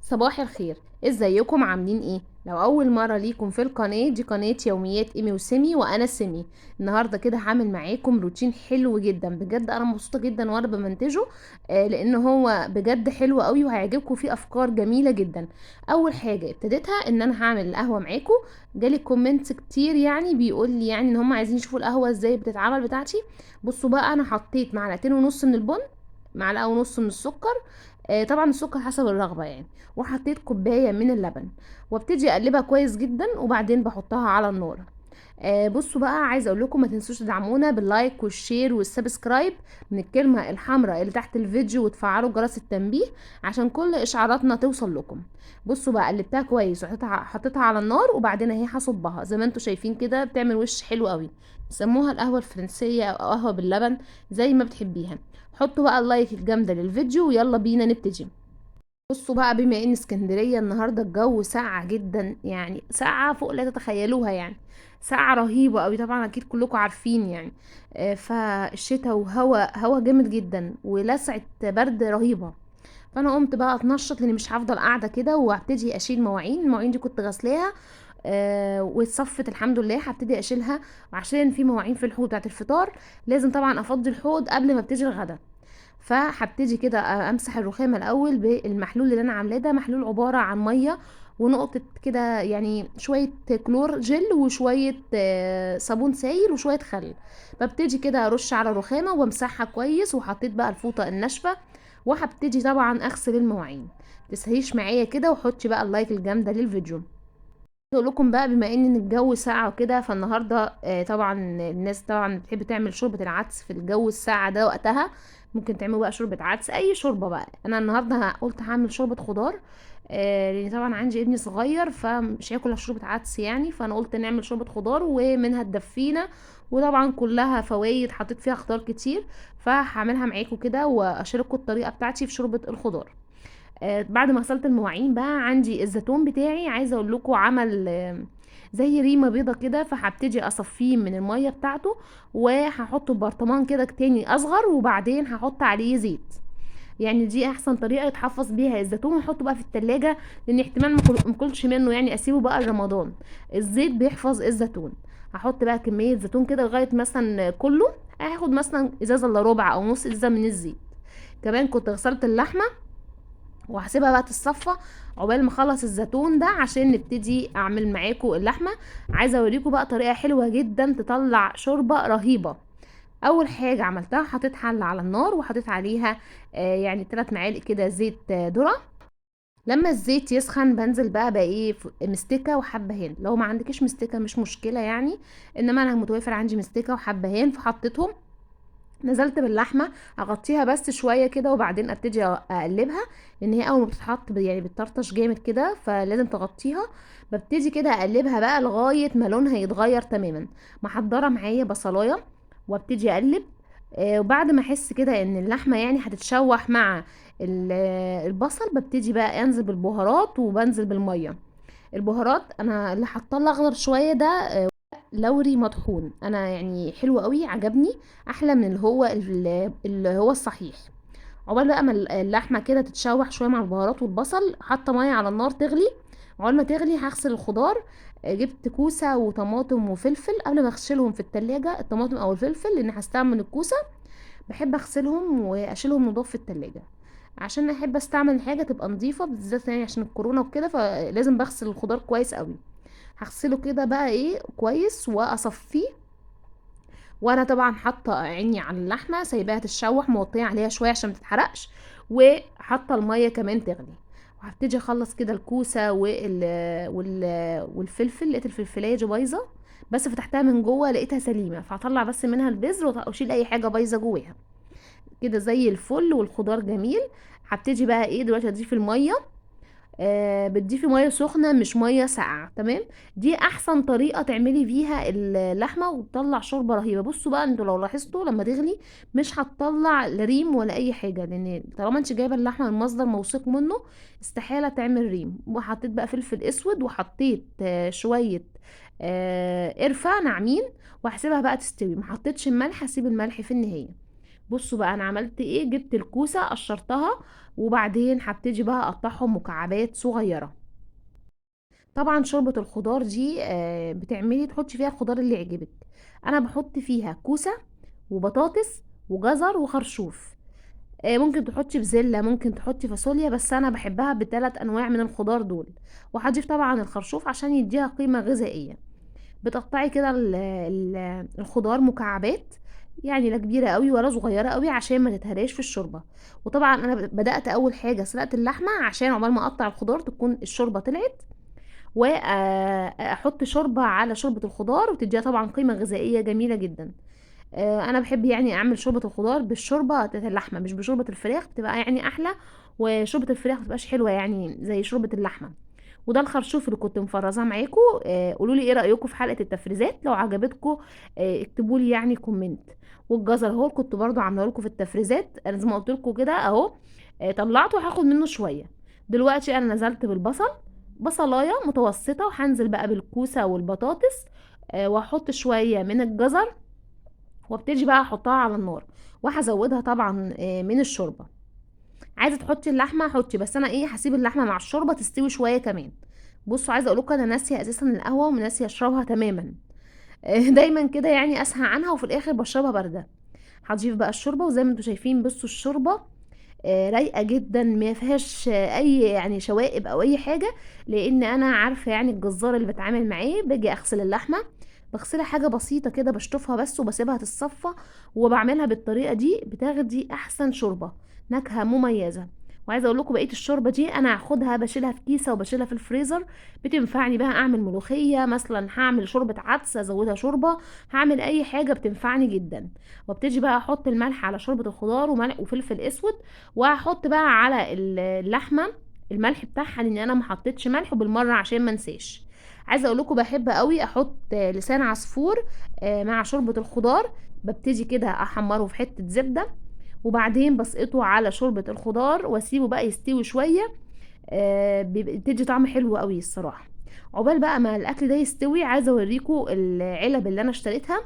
صباح الخير، ازيكم؟ عاملين ايه؟ لو اول مرة ليكم في القناة دي، قناة يوميات ايمي وسيمي، وانا سيمي. النهارده كده هعمل معاكم روتين حلو جدا بجد، انا مبسوطة جدا وانا بمنتجه، لان هو بجد حلو قوي وهيعجبكم، فيه افكار جميلة جدا. اول حاجة ابتديتها ان انا هعمل القهوة معاكم. جالي comments كتير بيقول لي ان هم عايزين يشوفوا القهوة ازاي بتتعمل بتاعتي. بصوا بقى، انا حطيت معلقتين ونص من البن، معلقه ونص من السكر، طبعا السكر حسب الرغبة وحطيت كوباية من اللبن، وابتدي اقلبها كويس جدا، وبعدين بحطها على النار. بصوا بقى، عايزه اقول لكم ما تنسوش تدعمونا بال like وال share وال subscribe من الكلمة الحمراء اللي تحت الفيديو، وتفعلوا جرس التنبيه عشان كل اشعاراتنا توصل لكم. بصوا بقى، قلبتها كويس وحطيتها على النار، وبعدين اهي هصبها زي ما انتم شايفين كده، بتعمل وش حلو قوي. بيسموها القهوة الفرنسية او قهوة باللبن زي ما بتحبيها. حطوا بقى ال like الجامدة للفيديو، ويلا بينا نبتدي. بصوا بقى، بما ان اسكندرية النهارده الجو ساقعه جدا، ساقعه فوق لا تتخيلوها، ساقعه رهيبة قوي، طبعا اكيد كلكم عارفين فالشتا وهوا هوا جامد جدا ولسعه برد رهيبة. فانا قمت بقى اتنشط لاني مش هفضل قاعدة كده، وهبتدي اشيل مواعين. المواعين دي كنت غسلاها، واتصفت الحمد لله. هبتدي اشيلها عشان في مواعين في الحوض بتاعت الفطار، لازم طبعا افضي الحوض قبل ما ابتدي الغدا. فهبتدي كده امسح الرخامه الاول بالمحلول اللي انا عاملاه ده، محلول عبارة عن مية ونقطة كده، شوية كلور جل وشوية، صابون سايل وشوية خل. ببتدي كده ارش على الرخامه وامسحها كويس، وحطيت بقى الفوطه الناشفه، وهبتدي طبعا اغسل المواعين. تسهيش معايا كده، وحطي بقى اللايك الجامدة للفيديو. اقول لكم بقى، بما ان الجو ساقع وكده، فالنهارده، طبعا الناس طبعا بتحب تعمل شوربة العدس في الجو الساقع ده وقتها، ممكن تعملوا بقى شوربة عدس، اي شوربة بقى. انا النهارده قلت هعمل شوربة خضار، لان طبعا عندي ابني صغير فمش هياكل شوربة عدس فانا قلت نعمل شوربة خضار ومنها تدفينا، وطبعا كلها فوايد، حطيت فيها خضار كتير، فهعملها معاكم كده واشارككم الطريقة بتاعتي في شوربة الخضار. بعد ما غسلت المواعين بقى، عندي الزيتون بتاعي، عايزه اقول لكم عمل، زي ريمه بيضة كده، فهبتدي اصفيه من المية بتاعته، وهحطه في برطمان كده تاني اصغر، وبعدين هحط عليه زيت. دي احسن طريقه يتحفظ بيها الزيتون، واحطه بقى في التلاجة لان احتمال ما اكلش منه، اسيبه بقى لرمضان. الزيت بيحفظ الزيتون. هحط بقى كمية زيتون كده لغاية مثلا كله، هاخد مثلا ازازة الا ربع او نص ازازة من الزيت. كمان كنت غسلت اللحمة وهسيبها بقى تتصفى عقبال ما اخلص الزيتون ده عشان نبتدي اعمل معاكم اللحمة. عايزه اوريكم بقى طريقه حلوة جدا تطلع شوربة رهيبة. اول حاجة عملتها، حطيت حله على النار وحطيت عليها، 3 معالق كده زيت، ذره. لما الزيت يسخن بنزل بقى مستكه وحبهان. لو ما عندكيش مستكه مش مشكلة انما انا متوفر عندي مستكه وحبهان فحطيتهم. نزلت باللحمه اغطيها بس شوية كده، وبعدين ابتدي اقلبها، لان هي اول ما بتتحط بتطرطش جامد كده، فلازم تغطيها. ببتدي كده اقلبها بقى لغاية ما لونها يتغير تماما. محضرة معايا بصلايه وابتدي اقلب، وبعد ما احس كده ان اللحمة هتتشوح مع البصل، ببتدي بقى انزل بالبهارات وبنزل بالمية. البهارات انا اللي حاطاه الاخضر شوية ده، لوري مطحون، انا حلو قوي عجبني، احلى من اللي هو الصحيح. عقبال بقى ما اللحمة كده تتشوح شوية مع البهارات والبصل، حاطه مية على النار تغلي. عقبال ما تغلي هغسل الخضار. جبت كوسة وطماطم وفلفل، قبل ما اغسلهم في التلاجة الطماطم او الفلفل لان هستعمل الكوسه، بحب اغسلهم واشيلهم نضاف في التلاجة عشان احب استعمل حاجة تبقى نظيفة، بالذات عشان الكورونا وكده، فلازم بغسل الخضار كويس قوي. هغسله كده بقى كويس واصفيه، وانا طبعا حاطه عيني على اللحمة، سايباها تتشوح، موطيه عليها شوية عشان ما تتحرقش، وحاطه المية كمان تغلي. وهبتدي اخلص كده الكوسه والفلفل. لقيت الفلفلايه دي بايظة، بس فتحتها من جوه لقيتها سليمة، فهطلع بس منها البذر واشيل اي حاجة بايظة جواها كده زي الفل. والخضار جميل. هبتدي بقى دلوقتي اضيف المية. بتضيفي مية سخنة مش مية ساقعه، تمام؟ دي احسن طريقه تعملي بيها اللحمة وتطلع شوربة رهيبة. بصوا بقى، انتوا لو لاحظتوا لما تغلي مش هتطلع لا ريم ولا اي حاجة، لان طالما انت جايبه اللحمة من مصدر موثوق منه استحالة تعمل ريم. وحطيت بقى فلفل اسود، وحطيت، شوية، قرفه ناعمين، وهسيبها بقى تستوي. ما حطيتش الملح، هسيب الملح في النهاية. بصوا بقى انا عملت ايه، جبت الكوسه قشرتها وبعدين هبتدي بقى اقطعهم مكعبات صغيرة. طبعا شوربة الخضار دي بتعملي تحطي فيها الخضار اللي يعجبك. انا بحط فيها كوسة وبطاطس وجزر وخرشوف، ممكن تحطي بزلة، ممكن تحطي فاصوليا، بس انا بحبها بثلاث انواع من الخضار دول. وهضيف طبعا الخرشوف عشان يديها قيمة غذائية. بتقطعي كده الخضار مكعبات، يعني لا كبيرة قوي ولا صغيرة قوي عشان ما تتهريش في الشوربة. وطبعا انا بدأت اول حاجة سلقت اللحمة عشان عقبال ما اقطع الخضار تكون الشوربة طلعت، واحط شوربة على شوربة الخضار، وتديها طبعا قيمة غذائية جميلة جدا. انا بحب يعني اعمل شوربة الخضار بالشوربة بتاعت اللحمة مش بشوربة الفراخ، بتبقى يعني احلى، وشوربة الفراخ ما بتبقاش حلوة يعني زي شوربة اللحمة. وده الخرشوف اللي كنت مفرزاه معاكم. قولوا لي ايه رايكم في حلقة التفريزات، لو عجبتكم اكتبوا لي يعني comment. والجزر اهو كنت برضو عامله لكم في التفريزات، انا زي ما قلت لكم كده اهو، طلعته وهاخد منه شوية. دلوقتي انا نزلت بالبصل، بصلايه متوسطه، وهنزل بقى بالكوسه والبطاطس، واحط شوية من الجزر، وابتدي بقى احطها على النار، وهزودها طبعا من الشوربة. عايزه تحطي اللحمة حطي، بس انا ايه هسيب اللحمة مع الشوربة تستوي شوية كمان. بصوا عايزه اقول لكم انا ناسيه اساسا القهوة وناسيه اشربها تماما، دايما كده يعني اسهى عنها وفي الاخر بشربها باردة. هضيف بقى الشوربة، وزي ما انتم شايفين بصوا الشوربة رايقة جدا، ما فيهاش اي يعني شوائب او اي حاجة، لان انا عارفه يعني الجزار اللي بتعامل معاه. باجي اغسل اللحمة، بغسلها حاجة بسيطة كده، بشطفها بس وبسيبها تتصفى، وبعملها بالطريقة دي بتاخدي احسن شوربة، نكهة مميزة. وعايزه اقول لكم بقية الشوربة دي انا هاخدها بشيلها في كيسه وبشيلها في الفريزر، بتنفعني بقى اعمل ملوخية مثلا، هعمل شوربة عدس ازودها شوربة، هعمل اي حاجة بتنفعني جدا. وابتدي بقى احط الملح على شوربة الخضار وملح وفلفل اسود، وهحط بقى على اللحمة الملح بتاعها لان انا ما حطيتش ملح وبالمره عشان ما انساش. عايزه اقول لكم بحب قوي احط لسان عصفور مع شوربة الخضار، ببتدي كده احمره في حتة زبدة، وبعدين بسقطه على شوربة الخضار واسيبه بقى يستوي شوية، بتدي طعم حلو قوي الصراحة. عقبال بقى ما الاكل ده يستوي عايزه اوريكم العلب اللي انا اشتريتها،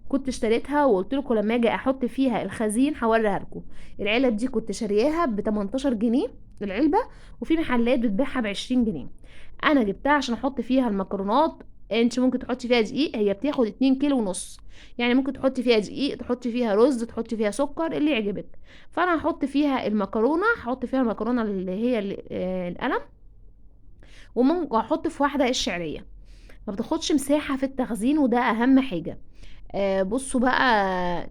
كنت اشتريتها وقلت لكم لما اجي احط فيها الخزين هوريها لكم. العلب دي كنت شارياها ب 18 جنيه العلبة، وفي محلات بتبيعها ب 20 جنيه. انا جبتها عشان احط فيها المكرونات، انت ممكن تحطي فيها دقيق، هي بتاخد 2 كيلو ونص، يعني ممكن تحطي فيها دقيق، تحطي فيها رز، تحطي فيها سكر، اللي يعجبك. فانا هحط فيها المكرونه، هحط فيها المكرونه اللي هي القلم، وممكن احط في واحدة الشعرية، ما بتاخدش مساحة في التخزين وده اهم حاجة. بصوا بقى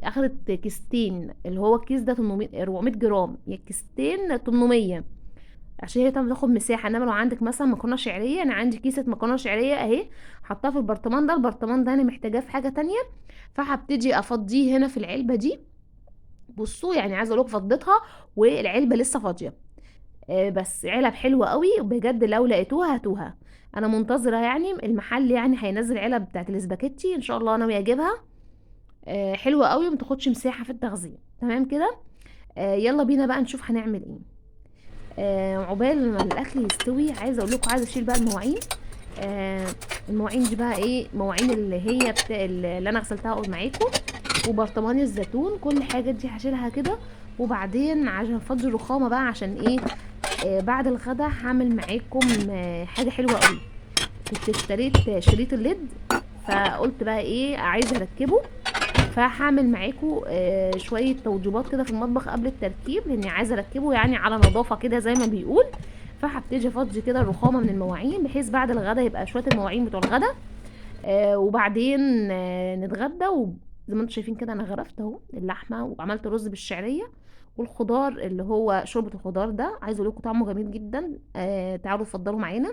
اخدت كيستين، اللي هو الكيس ده 400 جرام، يعني كيستين 800، عشان هي طبعا بتاخد مساحة. انما لو عندك مثلا مكرونه شعرية، انا عندي كيسه مكرونه شعرية اهي حطاها في البرطمان ده، البرطمان ده انا محتاجاه في حاجة تانية، فهبتدي افضيه هنا في العلبة دي. بصوا يعني عايزه اقول لكم فضيتها والعلبه لسه فاضية، بس علب حلوة قوي بجد، لو لقيتوها هاتوها. انا منتظره يعني المحل يعني هينزل علب بتاعت الاسباجيتي ان شاء الله، انا ناوية اجيبها، حلوة قوي وما تاخدش مساحة في التخزين. تمام كده، يلا بينا بقى نشوف هنعمل ايه. عقبال ما الاكل يستوي عايزه اقول لكم عايزه اشيل بقى المواعين. المواعين دي بقى ايه، مواعين اللي هي بتاع اللي انا غسلتها اقعد معاكم، وبرطمان الزيتون، كل حاجة دي هشيلها كده. وبعدين عشان افضي الرخامه بقى عشان ايه، بعد الغدا هعمل معاكم حاجة حلوة قوي. كنت اشتريت شريط ال LED، فقلت بقى ايه عايزه اركبه، فهعمل معاكم شوية توضيبات كده في المطبخ قبل التركيب، لاني عايزه اركبه يعني على نظافة كده زي ما بيقول. فهبتدي افضي كده الرخامه من المواعين بحيث بعد الغدا يبقى شوية المواعين بتوع الغدا، وبعدين نتغدى. وزي ما انتم شايفين كده انا غرفت اهو اللحمة وعملت رز بالشعريه والخضار اللي هو شوربة الخضار ده، عايزه اقول لكم طعمه جميل جدا. تعالوا اتفضلوا معانا،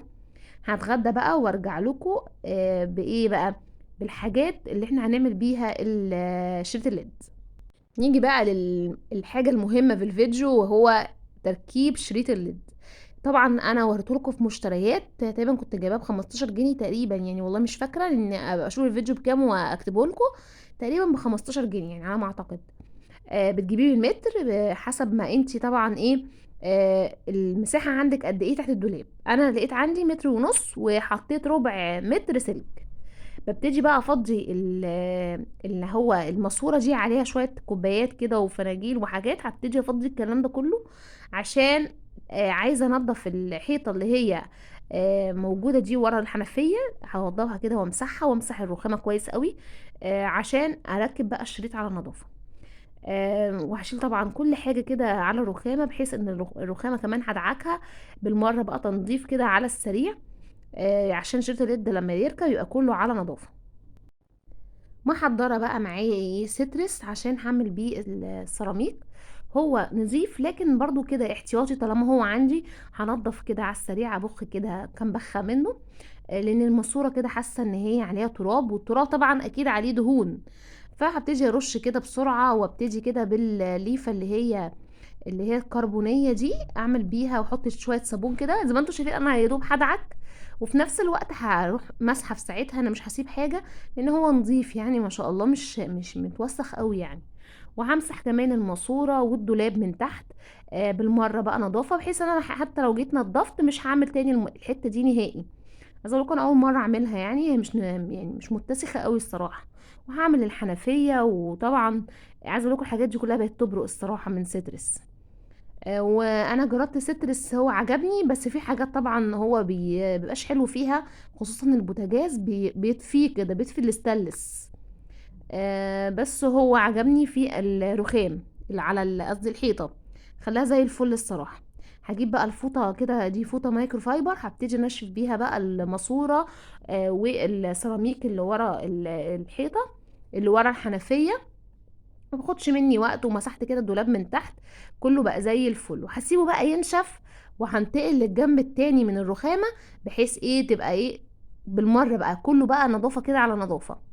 هتغدى بقى وارجع لكم بايه بقى، بالحاجات اللي احنا هنعمل بيها شريط ال LED. نيجي بقى للحاجة المهمة في الفيديو، وهو تركيب شريط ال LED. طبعا انا وريته لكم في مشتريات، تقريبا كنت جايباه ب 15 جنيه تقريبا، يعني والله مش فاكره لان ابقى اشوف الفيديو بكام واكتبه لكم، تقريبا ب 15 جنيه يعني على ما اعتقد. بتجيبيه بالمتر حسب ما انتي طبعا ايه، المساحة عندك قد ايه تحت الدولاب. انا لقيت عندي متر ونص وحطيت ربع متر سلك. ببتدي بقى افضي اللي هو الماسورة دي عليها شوية كوبايات كده وفناجيل وحاجات، هبتدي افضي الكلام ده كله عشان عايزه انضف الحيطة اللي هي موجودة دي ورا الحنفية. هوضبها كده وامسحها وامسح الرخامه كويس قوي، عشان اركب بقى الشريط على نظافة. وهشيل طبعا كل حاجة كده على الرخامه، بحيث ان الرخامه كمان هدعكها بالمرة بقى تنظيف كده على السريع، عشان شريط ال LED لما يركب يبقى كله على نظافة. محضرة بقى معايا ايه سترس عشان هعمل بيه السيراميك. هو نظيف لكن برضو كده احتياطي، طالما هو عندي هنضف كده على السريع، ابخ كده كام بخه منه، لان الماسورة كده حاسه ان هي عليها تراب، والتراب طبعا اكيد عليه دهون، فهبتدي ارش كده بسرعة، وابتدي كده بالليفه اللي هي الكربونيه دي اعمل بيها، واحط شوية صابون كده زي ما انتم شايفين. انا يا دوب هدعك، وفي نفس الوقت هروح مسحه في ساعتها، انا مش هسيب حاجة لان هو نظيف يعني ما شاء الله، مش متوسخ قوي يعني. وهمسح كمان الماسورة والدولاب من تحت، بالمرة بقى نظافة، بحيث ان انا حتى لو جيت نظفت مش هعمل تاني الحتة دي نهائي. عايزه اقول لكم انا اول مرة اعملها يعني، هي مش متسخه قوي الصراحة. وهعمل الحنفية، وطبعا عايزه اقول لكم الحاجات دي كلها بقت تبرق الصراحة من سترس. وانا جربت سترس هو عجبني، بس في حاجات طبعا هو بيبقاش حلو فيها، خصوصا البوتاجاز بيطفيه كده، بيطفي الاستانلس. بس هو عجبني في الرخام اللي على قصدي الحيطة، خلاها زي الفل الصراحة. هجيب بقى الفوطه كده، دي فوطه مايكرو فايبر، هبتدي انشف بيها بقى الماسورة، والسيراميك اللي ورا الحيطة اللي ورا الحنفية. ما باخدش مني وقت، ومسحت كده الدولاب من تحت كله بقى زي الفل. وهسيبه بقى ينشف، وهنتقل للجنب التاني من الرخامه، بحيث ايه تبقى ايه بالمرة بقى كله بقى نظافة كده على نظافة.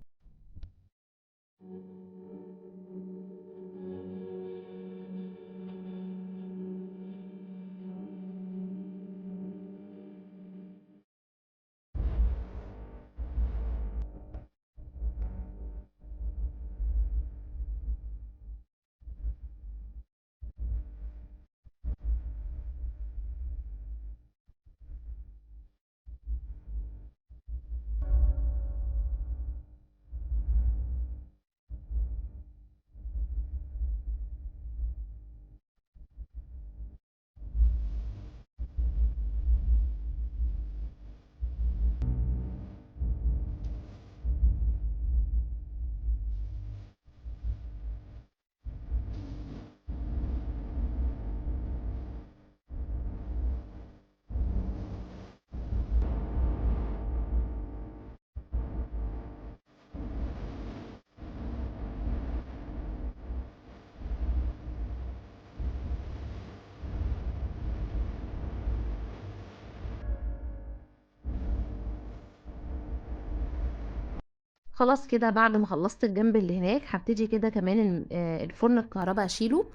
خلاص كده بعد ما خلصت الجنب اللي هناك هبتدي كده كمان الفرن الكهرباء اشيله.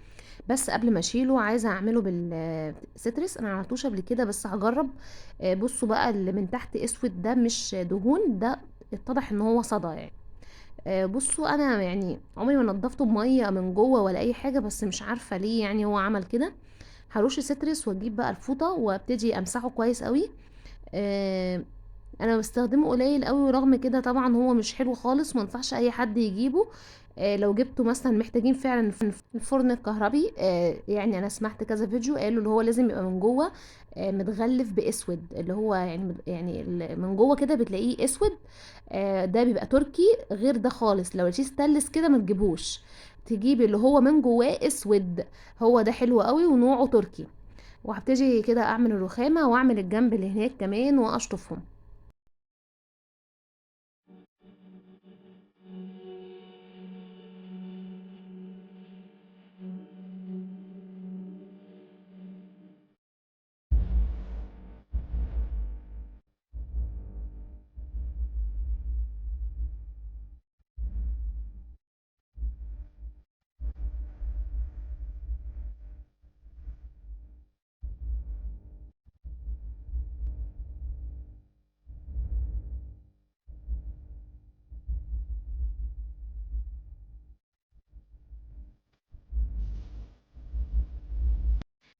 بس قبل ما اشيله عايزه اعمله بالسترس، انا ما عملتوش قبل كده بس هجرب. بصوا بقى اللي من تحت اسود ده مش دهون، ده اتضح ان هو صدى يعني. بصوا انا عمري ما نضفته بميه من جوه ولا اي حاجة، بس مش عارفه ليه هو عمل كده. هرش سترس واجيب بقى الفوطه وابتدي امسحه كويس قوي. انا بستخدمه قليل قوي، ورغم كده طبعا هو مش حلو خالص، ما ينفعش اي حد يجيبه. لو جبته مثلا محتاجين فعلا الفرن الكهربي، انا سمعت كذا فيديو قالوا اللي هو لازم يبقى من جوه، متغلف باسود، اللي هو من جوه كده بتلاقيه اسود، ده بيبقى تركي غير ده خالص. لو لقيتيه ستانلس كده ما تجيبهوش، تجيب اللي هو من جواه اسود، هو ده حلو قوي ونوعه تركي. وهبتدي كده اعمل الرخامه واعمل الجنب اللي هناك كمان واشطفهم.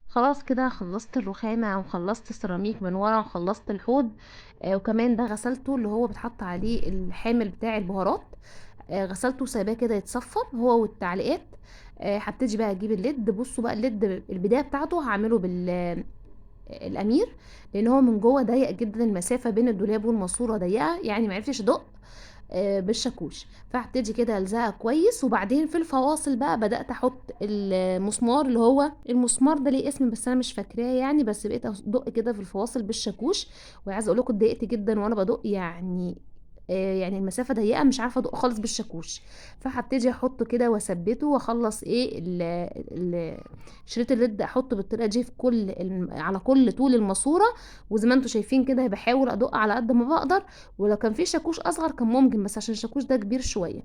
خلاص كده خلصت الرخامة وخلصت السيراميك من ورا وخلصت الحوض، وكمان ده غسلته اللي هو بيتحط عليه الحامل بتاع البهارات، غسلته وسايباه كده يتصفر هو والتعليقات. هبتدي بقى اجيب ال LED. بصوا بقى ال LED البداية بتاعته هعمله الامير، لان هو من جوه ضيق جدا، المسافة بين الدولاب والماسوره ضيقه، يعني معرفتش ادق بالشاكوش، فهبتدي كده الزقها كويس. وبعدين في الفواصل بقى بدات احط المسمار، اللي هو المسمار ده ليه اسم بس انا مش فاكراه يعني، بس بقيت ادق كده في الفواصل بالشاكوش. وعايزه اقول لكم اتضايقت جدا وانا بدق، يعني المسافة ضيقه مش عارفه ادق خالص بالشاكوش. فهبتدي احطه كده واثبته واخلص ايه شريط ال LED، احطه بالطريقة دي في كل على كل طول الماسورة. وزي ما انتم شايفين كده بحاول ادق على قد ما بقدر، ولو كان في شاكوش اصغر كان ممكن، بس عشان الشاكوش ده كبير شوية.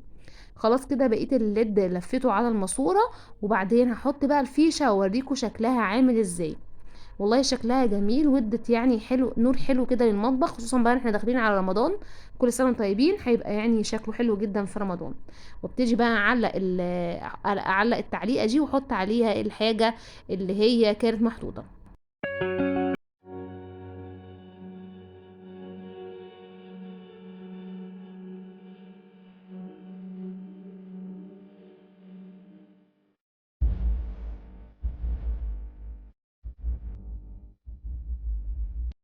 خلاص كده بقيت ال LED لفيته على الماسورة، وبعدين هحط بقى الفيشه واوريكم شكلها عامل ازاي. والله شكلها جميل، وادت يعني حلو، نور حلو كده للمطبخ، خصوصا بقى احنا داخلين على رمضان، كل سنة وانتم طيبين، هيبقى يعني شكله حلو جدا في رمضان. وابتدي بقى اعلق التعليقه دي واحط عليها الحاجة اللي هي كانت محطوطة.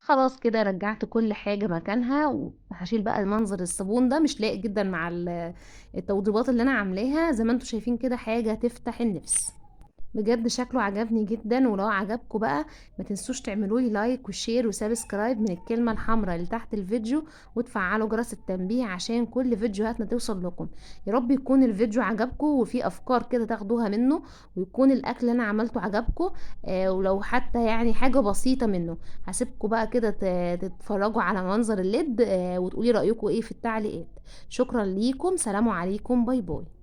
خلاص كده رجعت كل حاجة مكانها، وهشيل بقى المنظر الصابون ده مش لايق جدا مع التوضيبات اللي انا عاملاها. زي ما انتم شايفين كده حاجة تفتح النفس بجد، شكله عجبني جدا. ولو عجبكم بقى ما تنسوش تعملوا لي like و share و subscribe من الكلمة الحمراء اللي تحت الفيديو، وتفعلوا جرس التنبيه عشان كل فيديوهاتنا توصل لكم. يا رب يكون الفيديو عجبكم وفي افكار كده تاخدوها منه، ويكون الاكل اللي انا عملته عجبكم، ولو حتى يعني حاجة بسيطة منه. هسيبكم بقى كده تتفرجوا على منظر ال LED، وتقولي رايكم ايه في التعليقات. شكرا ليكم، سلام عليكم، bye bye.